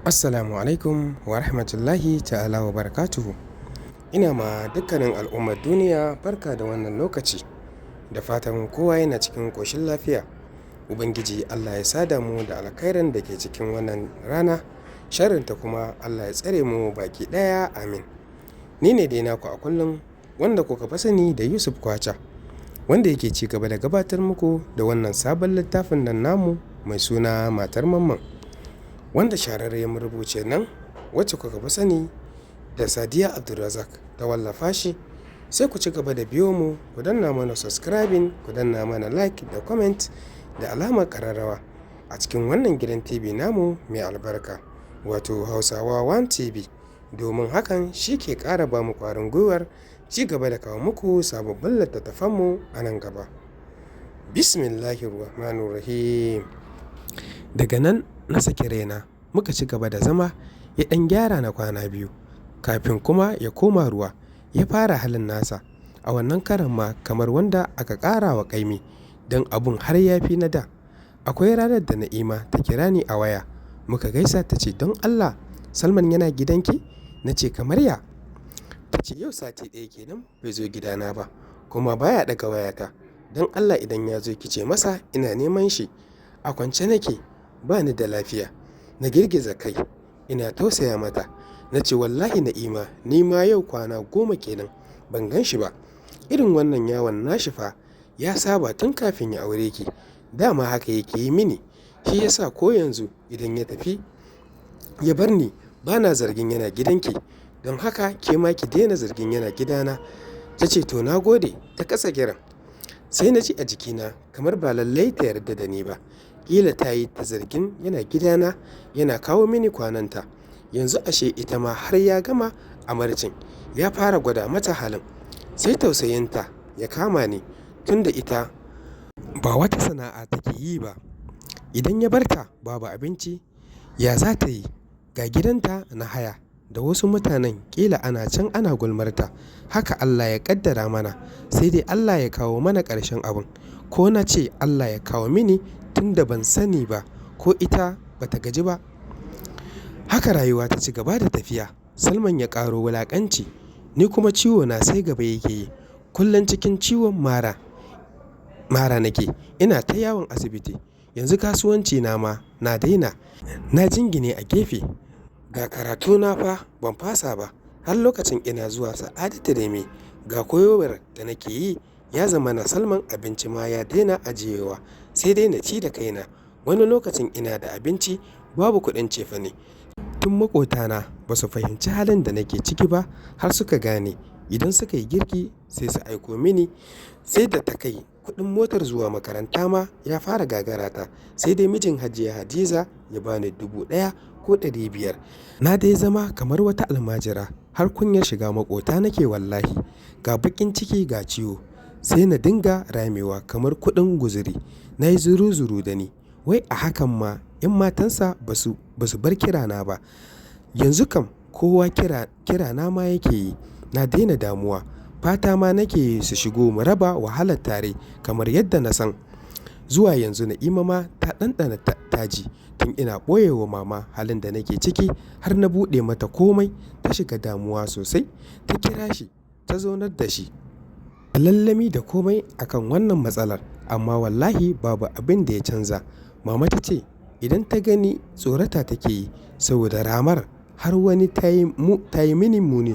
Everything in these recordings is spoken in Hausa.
Assalamu alaikum wa rahmatullahi ta'ala wa barakatuhu. Ina ma dukkanin al'ummar duniya barka da wannan lokaci. Da fatan kowa yana cikin ƙoshin lafiya. Ubangiji Allah ya sada mu da alkhairin da ke cikin wannan rana, sharrinta kuma Allah ya tsare mu baki ɗaya, amin. Ni ne dai naku a kullum wanda kuka fi sani da Yusuf Kwacha, wanda yake ci gaba da gabatar muku da wannan sabon littafin nan namu mai suna Matar Mamman, wanda shahararriyar marubuciyar nan wacce kuka fi sani da Sadiya Abdulrazak ta wallafa shi. Sai ku ci gaba da biyo mu, ku danna mana subscribing, ku danna mana like da comment da alamar ƙararrawa a cikin wannan gidan TV namu mai albarka, wato Hausawa One TV, domin hakan shi ke ƙara ba mu ƙwarin gwiwar ci gaba da kawo muku sababbin littattafanmu a nan gaba. Bismillahirrahmanirrahim. Daga nan na saki raina, muka ci gaba da zama, ya ɗan gyara na kwana biyu, kafin kuma ya koma ruwa, ya fara halin nasa. A wannan karan ma kamar wanda aka ƙara wa ƙaimi, don abun har ya fi na da. Akwai ranar da Na'ima ta kira ni a waya, muka gaisa, ta ce don Allah Salman yana gidanki? Na ce kamar ya? Ta ce yau sati ɗaya kenan bai zo gidana ba, kuma baya ɗaga wayata. Don Allah idan ya zo ki ce masa ina neman shi. A kwance nake, ba ni da lafiya. Na girgiza kai, ina tausaya mata. Na ce wallahi Na'ima, ni ma yau kwana 10 kenan ban gan shi ba. Irin wannan yawon nashi fa ya saba tun kafin ya aure ki. Dama haka yake yi mini. Shi ya sa ko yanzu idan ya tafi ya bar ni, ba na zargin yana gidanki. Don haka ke ma ki daina zargin yana gidana. Ta ce to na gode, ta kasa kiran. Sai na ji a jikina kamar ba lallai ta yarda da ni ba. Ƙila ta yi ta zargin yana gidana, yana kawo mini kwananta. Yanzu ashe ita ma har ya gama amarcin, ya fara gwada mata halin. Sai tausayinta ya kama ni, tunda ita ba wata sana'a take yi ba. Idan ya bar ta babu abinci, ya za ta yi? Ga gidanta na haya da wasu mutanen, ƙila ana can ana gulmarta. Haka Allah ya ƙaddara mana, sai dai Allah ya kawo mana ƙarshen abun. Ko na ce Allah ya kawo mini, tunda ban sani ba ko ita ba ta gaji ba. Haka rayuwa ta ci gaba da tafiya. Salman ya ƙaro wulaƙanci, ni kuma ciwo na sai gaba yake yi. Kullum cikin ciwon mara, mara nake, ina ta yawon asibiti. Yanzu kasuwanci na ma na daina, na jingine a gefe. Ga karatu na fa ban fasa ba, har lokacin ina zuwa Sa'adatu Rimi. Ga koyarwar da nake yi, ya zama na Salman abinci ma ya daina ajiyewa, sai dai na ci da kaina. Wani lokacin ina da abinci babu kuɗin cefane. Tun maƙotana ba su fahimci halin da nake ciki ba har suka gane. Idan suka yi girki sai su aiko mini, sai da ta kai kuɗin motar zuwa makaranta ma ya fara gagarata. Sai dai mijin Hajiya Hadiza ya bani 1000 ko 500. Na dai zama kamar wata almajira, har kunyar shiga maƙota nake wallahi. Ga baƙin ciki ga ciwo, sai na dinga ramewa kamar kuɗin guzuri. Na yi zuru-zuru da ni. Wai a hakan ma 'yan matansa ba su bar kirana ba. Yanzu kam kowa kirana ma yake yi. Na daina damuwa. Fata ma nake su shigo mu raba wahalar tare kamar yadda na san. Zuwa yanzu Na'ima ma ta ɗanɗana taji, tun ina ɓoye wa mama halin da nake ciki har na buɗe mata komai. Ta shiga damuwa sosai. Ta kira shi, ta zaunar da shi. Lallami da komai akan wannan matsalar, amma wallahi babu abin da ya canza. Mama ta ce idan ta gani tsorata take yi, saboda ramar har wani ta yi mini muni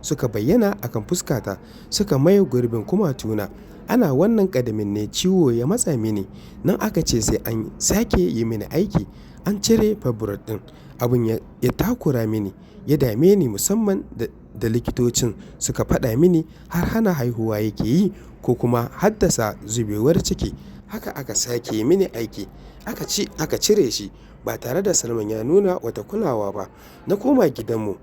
suka bayyana akan fuskata, suka maye gurbin kumatuna. Ana wannan ƙadamin ne ciwo ya matsa mini. Nan aka ce sai an sake yi mini aiki, an cire fibroid ɗin. Abun ya takura mini, ya dame ni, musamman da likitocin suka faɗa mini har hana haihuwa yake yi ko kuma haddasa zubewar ciki. Haka aka sake yi mini aiki, aka cire shi ba tare da Salman ya nuna wata kulawa ba. Na koma gidanmu,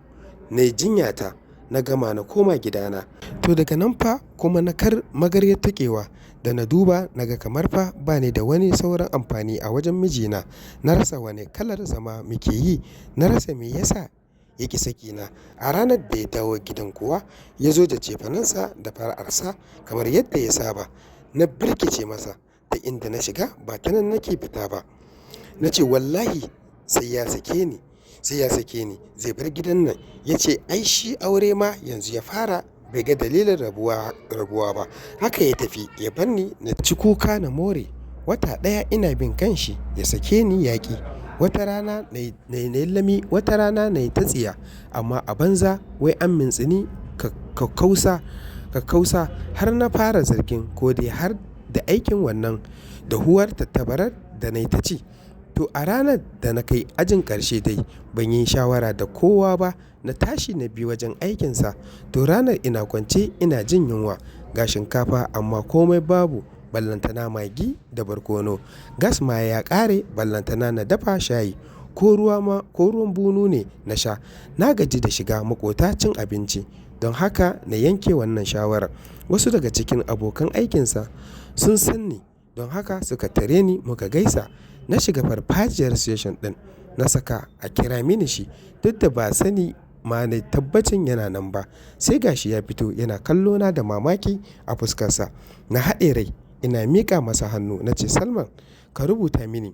na yi jinyata, na gama na koma gidana. To daga nan fa kuma na kar magaryar taƙewa, da na duba na ga kamar fa ba ni da wani sauran amfani a wajen mijina. Na rasa wane kalar zama muke yi, na rasa me yasa ya ƙi sakina. A ranar da ya dawo gidan kuwa, ya zo da cefanensa da fara'arsa kamar yadda ya saba. Na birkice masa, ta inda na shiga ba ta nan nake fita ba. Na ce wallahi sai ya sake ni. sai ya sake ni, zai bar gidan nan. Ya ce ai shi aure ma yanzu ya fara, bai ga dalilin rabuwa ba. Haka ya tafi ya bar ni na ci kuka na more. Wata ɗaya ina bin kanshi ya sake ni yaƙi. Wata rana na yi lami, wata rana na yi ta tsiya, amma a banza wai an mintsini kakkausa har na fara zargin ko dai har da aikin wannan dahuwar tattabarar da na yi ta ci. To a ranar da na kai ajin ƙarshe dai ban yi shawara da kowa ba, na tashi na bi wajen aikinsa. To ranar ina kwance ina jin yunwa, ga shinkafa amma komai babu, ballantana magi da barkono. Gas ma ya ƙare, ballantana na dafa shayi ko ruwan bunu ne na sha. Na gaji da shiga maƙota cin abinci, don haka na yanke wannan shawarar. Wasu daga cikin abokan aikinsa sun san ni, don haka suka tare ni muka gaisa. Na shiga farfajiyar station ɗin, na saka a kira mini shi, duk da ba sani ma na tabbacin yana nan ba. Sai gashi ya fito yana kallo na da mamaki a fuskarsa. Na haɗe rai ina miƙa masa hannu na ce Salman, ka rubuta mini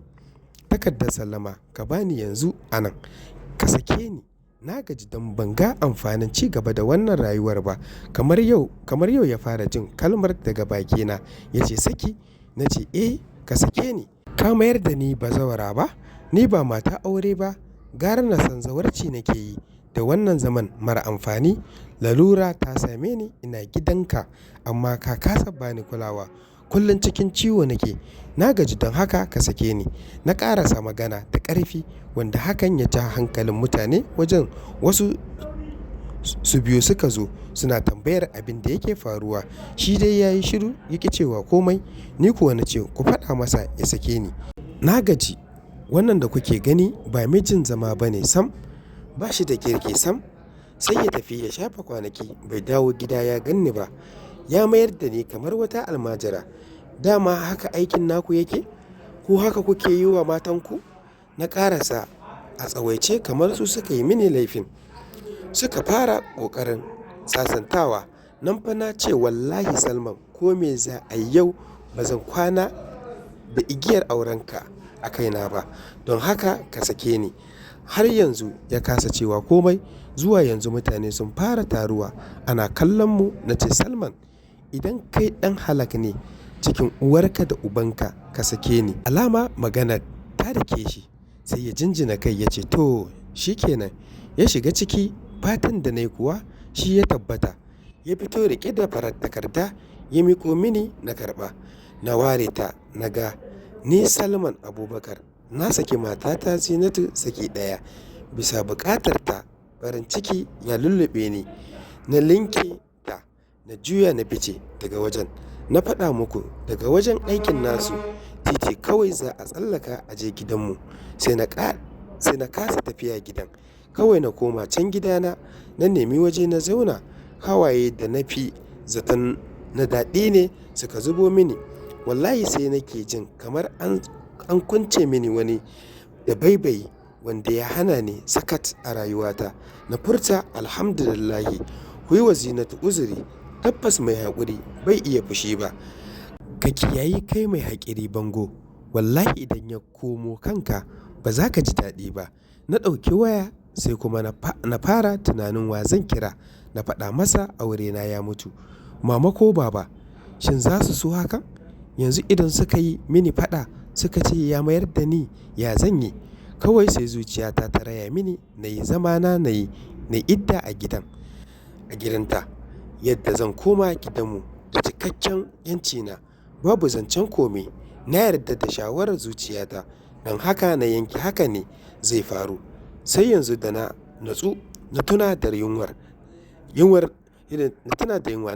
takardar sallama ka bani yanzu a nan. Ka sake ni. Na gaji don ban ga amfanin ci gaba da wannan rayuwar ba. Kamar yau ya fara jin kalmar daga bakina. Ya ce saki? Na ce eh, ka sake ni. Ka mayar da ni bazawara ba? Ni ba mata aure ba. Gara na san zawarci nake yi da wannan zaman mara amfani. Lalura ta same ni ina gidanka amma ka kasa bani kulawa. Kullum cikin ciwo nake. Na gaji don haka ka sake ni. Na ƙarasa magana da ƙarfi wanda hakan ya ja hankalin mutane wajen. Wasu su biyu suka zo suna tambayar abin da yake faruwa. Shi dai ya yi shiru ya ƙi cewa komai. Ni kuwa na ce ku faɗa masa ya sake ni. Na gaji. Wannan da kuke gani ba mijin zama ba ne sam. Ba shi da kirki sam. Sai ya tafi ya shafa kwanaki bai dawo gida ya gan ni ba. Ya mayar da ni kamar wata almajira. Dama haka aikin naku yake? Ko haka kuke yi wa matanku? Na ƙarasa a tsawaice kamar su suka yi mini laifin. Suka fara ƙoƙarin sasantawa. Nan fa na ce wallahi Salman, ko me za a yi yau ba zan kwana da igiyar aurenka a kaina ba. Don haka ka sake ni. Har yanzu ya kasa cewa komai. Zuwa yanzu mutane sun fara taruwa ana kallon mu. Na ce Salman, idan kai ɗan halak ne cikin uwarka da ubanka ka sake ni. Alama magana ta dake shi. Sai ya jinjina kai ya ce to shi kenan. Ya shiga ciki. Fatan da na yi kuwa shi ya tabbata. Ya fito riƙe da farar takarda ya miƙo mini na karɓa. Na ware ta na ga ni Salman Abubakar na saki matata Zinatu saki ɗaya. Bisa buƙatar ta farin ciki ya lulluɓe ni. Na linke ta na juya na fice daga wajen. Na faɗa muku daga wajen aikin nasu titi kawai za a tsallaka a je gidanmu. Sai na kasa tafiya gidan. Kawai na koma can gidana na nemi waje na zauna. Hawaye da na fi zaton na daɗi ne suka zubo mini. Wallahi sai nake jin kamar an kunce mini wani dabaibayi wanda ya hana ni sakat a rayuwata. Na furta alhamdulillahi. Ku yi wa Zinatu uzuri. Tabbas mai haƙuri bai iya fushi ba. Ka kiyayi kai mai haƙuri bango. Wallahi idan ya komo kanka ba za ka ji daɗi ba. Na ɗauki waya sai kuma na fara tunanin wa zan kira. Na faɗa masa aurena ya mutu. Mama ko baba, shin za su so hakan? Yanzu idan suka yi mini faɗa suka ce ya mayar da ni, ya zan yi? Kawai sai zuciyata ta raya mini na yi zamana na yi idda a gidanta. Yadda zan koma gidanmu da cikakken 'yancina. Babu zancen kome. Na yarda da shawarar zuciyata. Don haka na yanke haka ne zai faru. Sai yanzu da na natsu na tuna da yunwa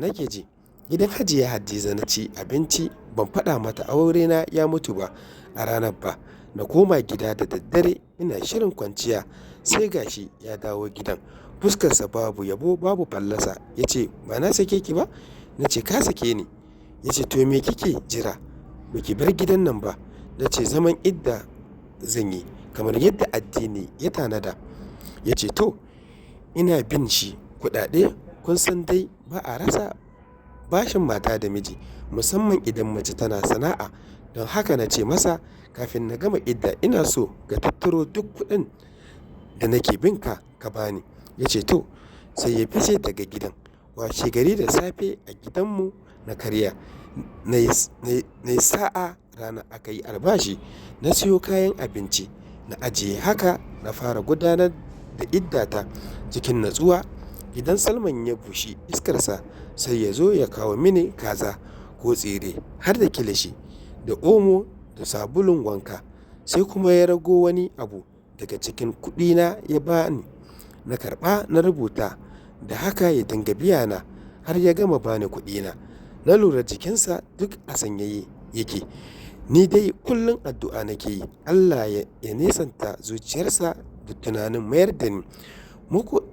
nake ji. Gidan Hajiya Hadiza na ci abinci ban faɗa mata aurena ya mutu ba a ranar ba. Na koma gida da daddare ina shirin kwanciya sai gashi ya dawo gidan. Fuskarsa babu yabo babu fallasa. Ya ce ba na sake ki ba? Na ce ka sake ni. Ya ce to me kike jira? Ba ki bar gidan nan ba. Na ce zaman idda zan yi kamar yadda addini ya tanada. Ya ce to ina bin shi kuɗaɗe. Kun san dai ba a rasa bashin mata da miji musamman idan mace tana sana'a. Don haka na ce masa kafin na gama idda ina so ga tattaro duk kuɗin da nake bin ka ka bani. Ya ce to, sai ya fice daga gidan. Washe gari da safe a gidanmu na karya. Na yi sa'a rana aka yi albashi. Na siyo kayan abinci na ajiye, haka na fara gudanar da iddata cikin natsuwa. Idan Salman ya bushi iskarsa sai ya zo ya kawo mini kaza ko tsire har da kilishi da omo da sabulun wanka. Sai kuma ya rago wani abu daga cikin kuɗina ya bani. Na karɓa na rubuta, da haka ya dinga biya na har ya gama bani kuɗina. Na lura jikinsa duk a sanyaye yake. Ni dai kullum addu'a nake yi, Allah ya nesanta zuciyarsa da tunanin mayar da ni.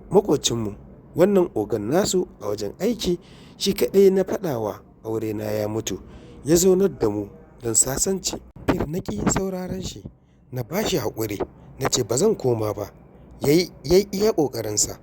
Maƙocinmu, wannan ogan nasu a wajen aiki, shi kaɗai na faɗawa aurena ya mutu. Ya zaunar da mu don sasanci. Fir na ƙi sauraron shi, na ba shi haƙuri. Na ce ba zan koma ba. Ya yi iya ƙoƙarinsa.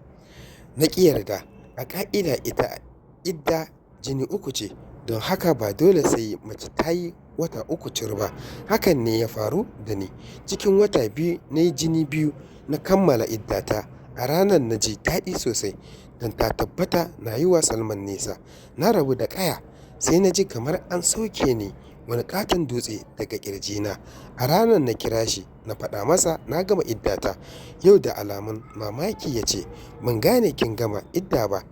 Na ƙi yarda. A ƙa'ida ita idda jini 3 ce, don haka ba dole sai mace ta yi wata 3 cur ba. Hakan ne ya faru da ni. Cikin wata 2 na yi jini 2 na kammala iddata. A ranar na ji daɗi sosai don ta tabbata na yi wa Salman nisa. Na rabu da ƙaya, sai na ji kamar an sauke ni wani ƙaton dutse daga ƙirjina. A ranar na kira shi na faɗa masa na gama iddata. Yau da alamun mamaki ya ce, ban gane kin gama idda ba.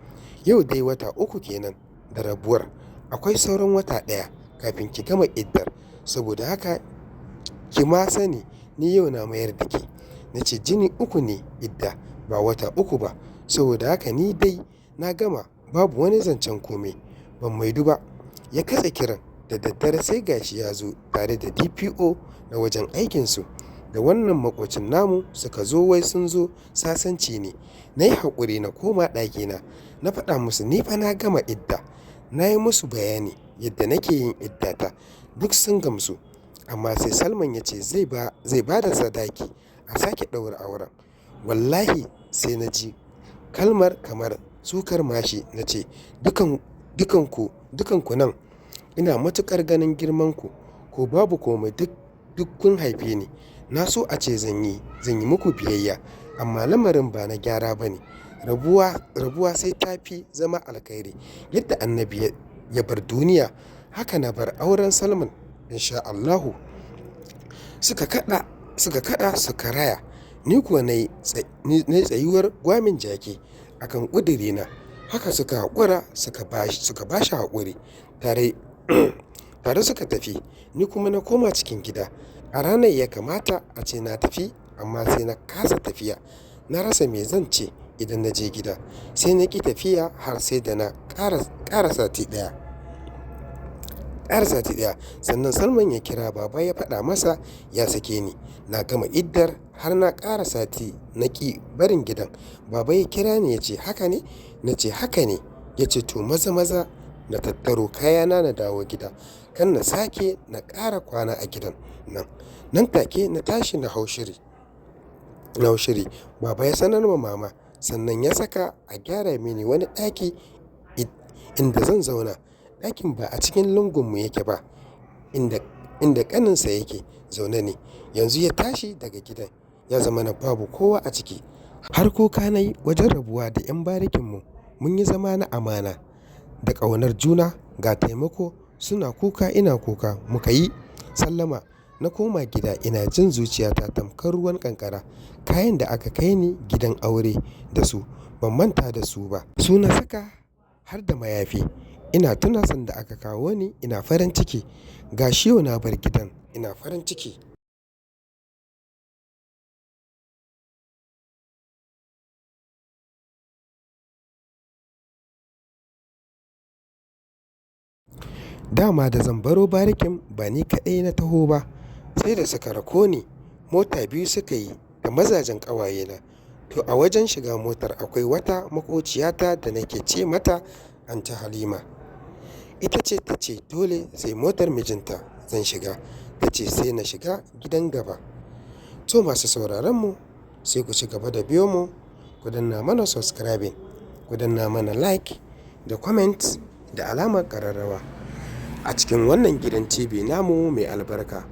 Yau dai wata 3 kenan da rabuwar. Akwai sauran wata 1 kafin ki gama iddar. Saboda haka ki ma sani ni yau na mayar da ke. Na ce jini 3 ne idda ba wata 3 ba. Saboda haka ni dai na gama, babu wani zancen kome. Ban maidu ba. Ya katse kiran. Da daddare sai gashi ya zo tare da DPO na wajen aikinsu. Da wannan maƙocin namu suka zo, wai sun zo sasanci ne. Na yi haƙuri na koma ɗakina. Na faɗa musu ni fa na gama idda. Na yi musu bayani yadda nake yin iddata. Duk sun gamsu. Amma sai Salman ya ce zai ba da sadaki a sake ɗaura auren. Wallahi sai na ji kalmar kamar sukar mashi. Na ce dukanku nan ina matuƙar ganin girmanku, ko babu komai duk kun haife ni. Na so a ce zan yi muku biyayya, amma lamarin ba na gyara ba ne. Rabuwa sai ta fi zama alkhairi. Yadda Annabi ya bar duniya, haka na bar auren Salman insha Allahu. Suka kaɗa suka raya. Ni kuwa na yi tsayuwar gwamin jaki a kan ƙudurina. Haka suka haƙura suka ba shi haƙuri. Tare suka tafi. Ni kuma na koma cikin gida. A ranar ya kamata a ce na tafi, amma sai na kasa tafiya. Na rasa me zan ce idan na je gida. Sai na ƙi tafiya har sai da na ƙara sati ɗaya. Sannan Salman ya kira baba ya faɗa masa ya sake ni. Na gama iddar har na ƙara sati na ƙi barin gidan. Baba ya kira ni ya ce haka ne? Na ce haka ne. Ya ce to maza maza na tattaro kayana na dawo gida. Kan na sake na ƙara kwana a gidan nan. Nan take na tashi na hau shiri. Baba ya sanar wa mama. Sannan ya saka a gyara mini wani ɗaki inda zan zauna. Ɗakin ba a cikin lungunmu yake ba, inda ƙaninsa yake zaune ne. Yanzu ya tashi daga gidan, ya zama na babu kowa a ciki. Har kuka na yi wajen rabuwa da 'yan barikinmu. Mun yi zama na amana da ƙaunar juna ga taimako. Suna kuka ina kuka. Muka yi sallama. Na koma gida ina jin zuciyata tamkar ruwan ƙanƙara. Kayan da aka kai ni gidan aure da su ban manta da su ba. Su na saka har da mayafi. Ina tuna sanda aka kawo ni ina farin ciki. Ga shi yau na bar gidan ina farin ciki. Dama da zan baro barikin ba ni kaɗai na taho ba. Sai da suka rako ni. Mota 2 suka yi da mazajen ƙawayena. To a wajen shiga motar akwai wata maƙociyata da nake ce mata Anty Halima. Ita ce ta ce dole sai motar mijinta zan shiga. Ta ce sai na shiga gidan gaba. To masu sauraron mu, sai ku ci gaba da biyo mu. Ku danna mana subscribing, ku danna mana like da comment da alamar ƙararrawa a cikin wannan gidan TV namu mai albarka,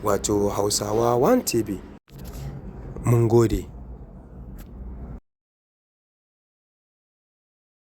wato Hausawa One TV. Mun gode.